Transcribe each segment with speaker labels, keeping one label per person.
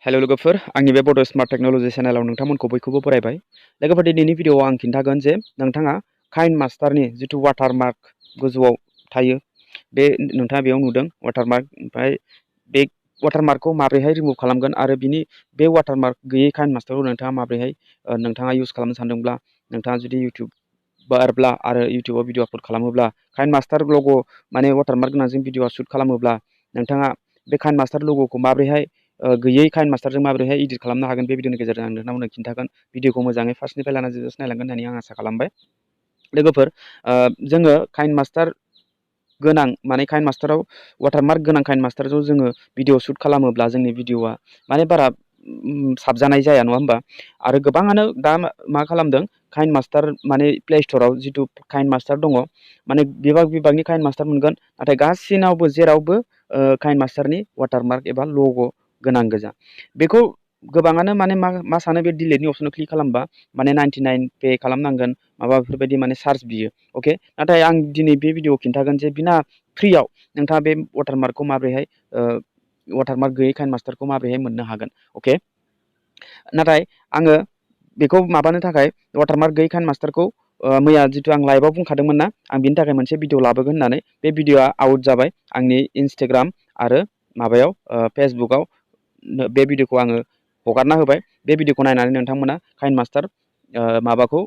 Speaker 1: Hello लोगोफोर आंनि बे बड स्मार्ट टेक्नोलॉजी चेनेलाव नोंथांमोनखौ बयखौबो बरायबाय। लोगोफोर दिनैनि भिडिअआव आं खिन्थागोन जे नोंथाङा काइनमास्टारनि जिथु वाटारमार्क गोजौआव थायो बे नोंथाङा बेयाव नुदों वाटारमार्क, ओमफ्राय बे वाटारमार्कखौ माबोरैहाय रिमुभ खालामगोन आरो बिनि बे वाटारमार्क गैयै काइनमास्टारखौ नोंथाङा माबोरैहाय नोंथाङा इउज खालामनो सानदोंब्ला, नोंथाङा जुदि इउटिउबारब्ला आरो इउटिउबाव भिडिअ आपल'ड खालामोब्ला काइनमास्टार लग' माने वाटारमार्क गोनांजों भिडिअ शुट खालामोब्ला नोंथाङा बे काइनमास्टार लग'खौ माबोरैहाय गैयै काइनमास्टारजों माबोरैहाय एडिट खालामनो हागोन बे भिडिअनि गेजेरजों आं नोंथांमोननो खिन्थागोन। भिडिअखौ मोजाङै फार्स्टनिफ्राय लानानै जोबजासिम नायलांगोन होननानै आं आसा खालामबाय। लोगोफोर जोङो काइनमास्टार गोनां माने काइनमास्टाराव वाटारमार्क गोनां काइनमास्टारजों जोङो भिडिअ शुट खालामोब्ला जोंनि भिडिअआ माने बारा साबजानाय जाया, नङा होमबा? आरो गोबाङानो दा मा खालामदों, काइनमास्टार माने प्ले स्ट'राव जिथु काइनमास्टार दङ, माने बिबाग बिबागनि काइनमास्टार मोनगोन, नाथाय गासिनावबो जेरावबो काइनमास्टारनि वाटारमार्क एबा लग' गोनां गोजा। बेखौ गोबाङानो माने मा सानो, बे डिलिटनि अपसनाव क्लिक खालामबा माने 99 पे खालामनांगोन माबा बेफोरबायदि माने चार्ज बियो। अके, नाथाय आं दिनै बे भिडिअआव खिन्थागोन जे बिना फ्रियाव नोंथाङा बे वाटारमार्कखौ माबोरैहाय वाटारमार्क गैयै काइनमास्टारखौ माबोरैहाय मोननो हागोन। अके, नाथाय आङो बेखौ माबानो थाखाय वाटारमार्क गैयै काइनमास्टारखौ मैया जिथु आं लाइभआव बुंखादोंमोन ना, आं बिनि थाखाय मोनसे भिडिअ लाबोगोन होननानै। बे भिडिअआ आउट जाबाय आंनि इन्सटाग्राम आरो माबायाव फेसबुकआव बे भिडिअखौ आङो हगारना होबाय। बे भिडिअखौ नायनानै नोंथांमोना काइनमास्टार माबाखौ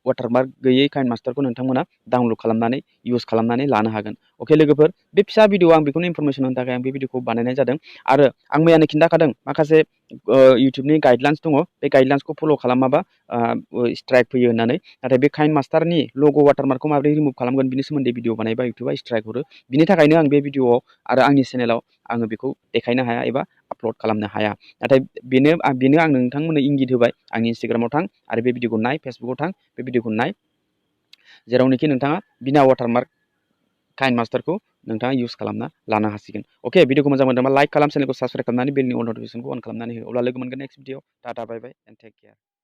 Speaker 1: वाटारमार्क गैयै काइनमास्टारखौ नोंथांमोना डाउनलड खालामनानै इउज खालामनानै लानो हागोन। अके लोगोफोर, बे फिसा भिडिअ आं बेखौनो इनफरमेसन होनो थाखाय आं बे भिडिअखौ बानायनाय जादों। आरो आं मैयानो खिन्थाखादों माखासे इउटिउबनि गाइडलाइन्स दङ, बे गाइडलाइन्सखौ फल' खालामाबा स्ट्राइक फैयो होननानै। नाथाय बे काइनमास्टारनि लग' वाटारमार्कखौ माबोरै रिमुभ खालामगोन बिनि सोमोन्दै भिडिअ बानायबा इउटिउबआ स्ट्राइक हरो। बिनि थाखायनो आं बे भिडिअआव आरो आंनि चेनेलाव आङो बेखौ देखायनो हाया एबा आपल'ड खालामनो हाया। नाथाय बेनो आं नोंथांमोननो इंगित होबाय, आंनि इन्सटाग्रामाव थां आरो बे भिडिअखौ नाय, फेसबुकाव थां, बे भिडिअखौ नाय, जेरावनोखि नोंथाङा बिना वाटारमार्क काइनमास्टारखौ नोंथाङा इउज खालामना लानो हासिगोन। अके, भिडिअखौ मोजां मोनदोंबा लाइक खालाम, चेनेलखौ साबसक्राइब खालामनानै बेलनि अन नटिफिकेसनखौ अन खालामनानै हो। अब्ला लोगो मोनगोन next video. Tata bye bye and take care.